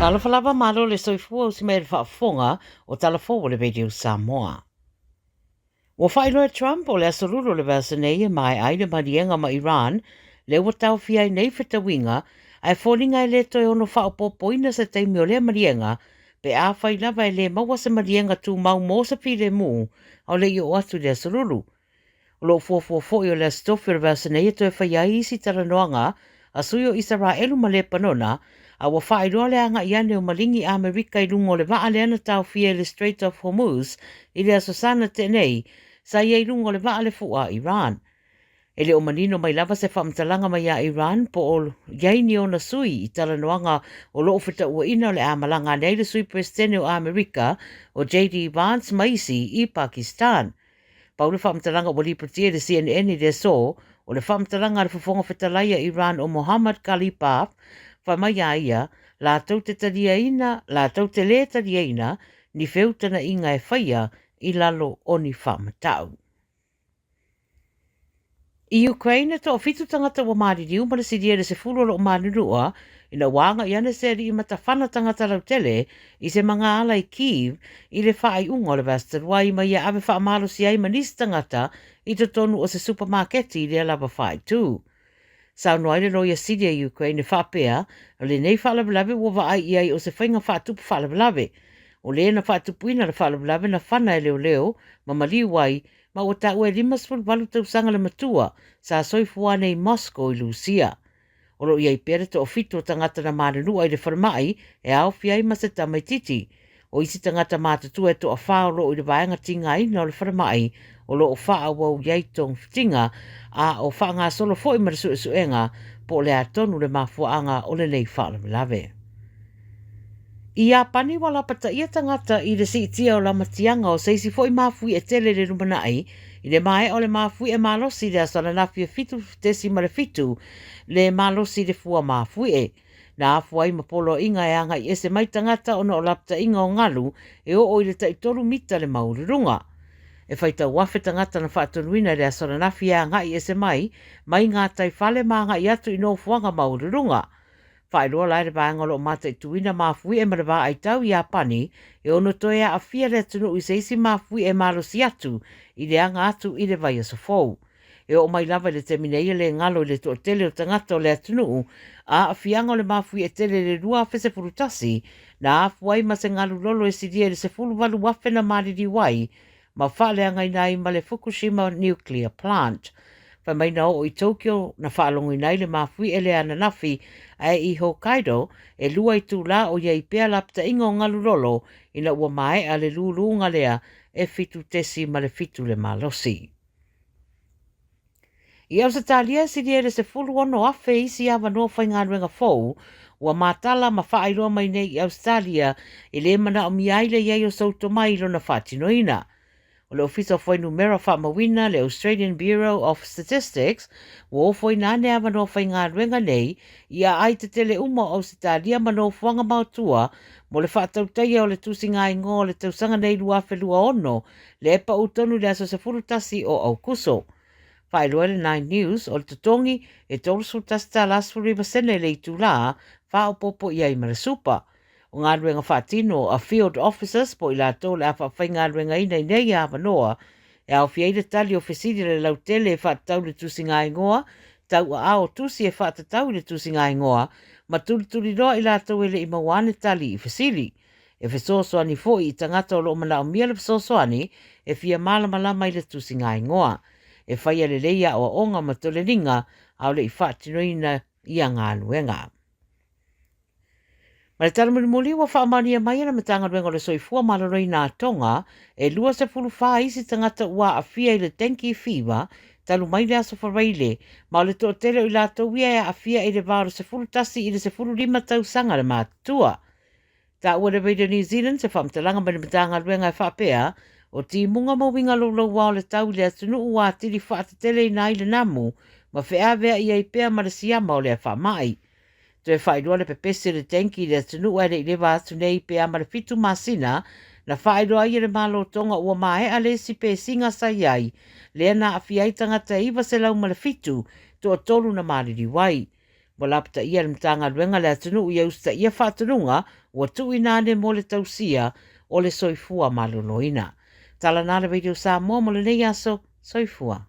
Talofa lava, malo le soifua usi mai le faafofoga o Tala Fou o le Radio Samoa. Ua faailoa e Trump o le aso Lulu o le vaiaso nei e maea ai le maliega ma Iran, lea ua taofia ai nei fetauiga, ae foliga e le toe ono faaopoopoina se taimi o lea maliega pe afai lava e le maua se maliega tumau mo se filemu a o le i oo atu i le aso Lulu. O lo o fuafua foi o le Aso Tofi o le vaiaso nei e toe faia ai isi talanoaga a sui o Isaraelu ma Lepanona, a ua faailoa le agai ane o maligi Amerika i luga o le vaa lea na taofia i le Strait of Hormuz i le Aso Sa na tea nei, sa i ai i luga o le vaa le fua a Iran. E le o manino mai lava se faamatalaga mai ia Iran po o i ai ni ona sui i talanoaga o lo o fetauaina o le a malaga ane ai le Sui Peresetene o Amerika o JD Vance ma isi i Pakistan. Pau le faamatalaga ua lipotia i le CNN i le aso, o le faamatalaga a le Fofoga Fetalai a Iran o Mohammad Ghalibaf, fai mai a ia, latou te taliaina, latou te lē taliaina ni feutanaʻiga e faia i lalo o ni faamatau. I Ukraine, e toafitu tagata ua maliliu ma le silia i le 10 o lo o manunua ina ua agai ane se alii matafana tagata lautele i se magaala i Kyiv i le faaiuga o le vaiaso talu ai ma ia ave faamalosi ai ma nisi tagata i totonu o se supamaketi i lea lava faaitu. Saunoa ai le loia sili a Ukraine e faapea, o lenei faalavelave ua vaai i ai o se faiga faatupu faalavelave. O le na faatupuina le faalavelave na fana e leoleo ma maliu ai ma ua taua e 58 tausaga le matua sa soifua nei i Moscow i Lusia. O lo o i ai pea le toafitu o tagata na manunua i le falemai e aofia ai ma se tamaititi. O isi tagata matutua e toawhā o lo o i le vaega tigaina o le falemai o lo o faaauau i ai togafitiga a o faagasolo foi ma le suesuega po o le a tonu le mafuaaga o lenei faalavelave. I Iapani ua lapataia tagata i le siitia o lamatiaga o se isi foi mafuie tele i le lumanai i le maea o le mafuie malosi i le aso ananafi e 7.7 le malosi i le fua mafuie. Na afua ai ma poloaiga e agai ese mai tagata ona o lapataiga o galu e oo i le taitolu mita le maualuluga. E faitau afe tagata na faatonuina i le aso ananafi e agai ese mai, mai ngā tai fale ma agai atu i nofoaga maualuluga. Faailoa la e le vaega o lo o mataituina mafuie ma le vaai tau i Iapani e ono toe aafia le atunuu i se isi mafuie malosi atu i le aga atu i le vaiaso fou. E oo mai lava i le taimi nei e le galo i le toatele o tagata o le atunuu aafiaga o le mafuie tele i le 2011 na afua ai ma se galu lolo e silia i le 18,000 na maliliu ai ma faaleagaina ai ma le Fukushima Nuclear Plant. Fai mai na oo i Tokyo na faalogoina ai le mafuie lea ananafi, ae i Hokkaido, e lua itulā o i ai pea lapataiga o galu lolo ina ua maea le lūlūga lea e 7.7 le malosi. I Ausetalia e silia i le 16,000 isi avanoa faigaluega fou ua matala ma faailoa mai nei i Ausetalia e le manaomia ai le i ai o sou tomai i lona faatinoina. O le Ofisa o Fuainumera Faamauina, le Australian Bureau of Statistics, ua ofoina ane avanoa faigaluega nei i aai tetele uma o Ausetalia ma nofoaga maotua mo le faatautaia o le tusigaigoa o le tausaga nei 2026 lea e pau tonu i le aso 11 o Aokuso. Faailoa e le Nine News, o le totogi e $31.19 sene le itulā, faaopoopo i ai ma le supa. O galuega faatino a field officers po o i latou o le a faafaigaluegaina i nei avanoa, e aofia ai le tali o fesili a le lautele e faatatau i le tusigaigoa, tauaao o tusi e faatatau i le tusigaigoa, ma tulituliloa i latou e le i maua ane tali i fesili. E fesoasoani foi i tagata o lo o manaomia le fesoasoani e fia malamalama i le tusigaigoa. E faia lelei aoaoga ma toleniga a o le i faatinoina ia galuega. Ma le tala mulimuli, ua faamaonia mai e le Matagaluega o le Soifua Maloloina a Tonga e 24 isi tagata ua aafia i le dengue fever talu mai le aso Faraile, ma o le toatele o i latou ia e aafia i le va o le 11 i le 15 tausaga le matutua. Taua e le Radio New Zealand se faamatalaga mai le Matagaluega e faapea, o timuga ma uiga louloua o le tau i le atunuu ua atili faateteleina ai le namu ma feaveai ai pea ma le siama o lea faamai. Toe faailoa le pepesi o le dengue i le atunuu ae le i leva atu nei pe a ma le fitu masina na faailoa ai e le Malo Tonga ua maea le isi pesiga sa i ai lea na aafia ai tagata e 907, toatolu na maliliu ai. Ua lapataia e le Matagaluega le atunuu ia usitaia faatonuga ua tuuina ane mo le tausia o le soifua maloloina. Tala na le Radio Samoa mo lenei aso. Soifua.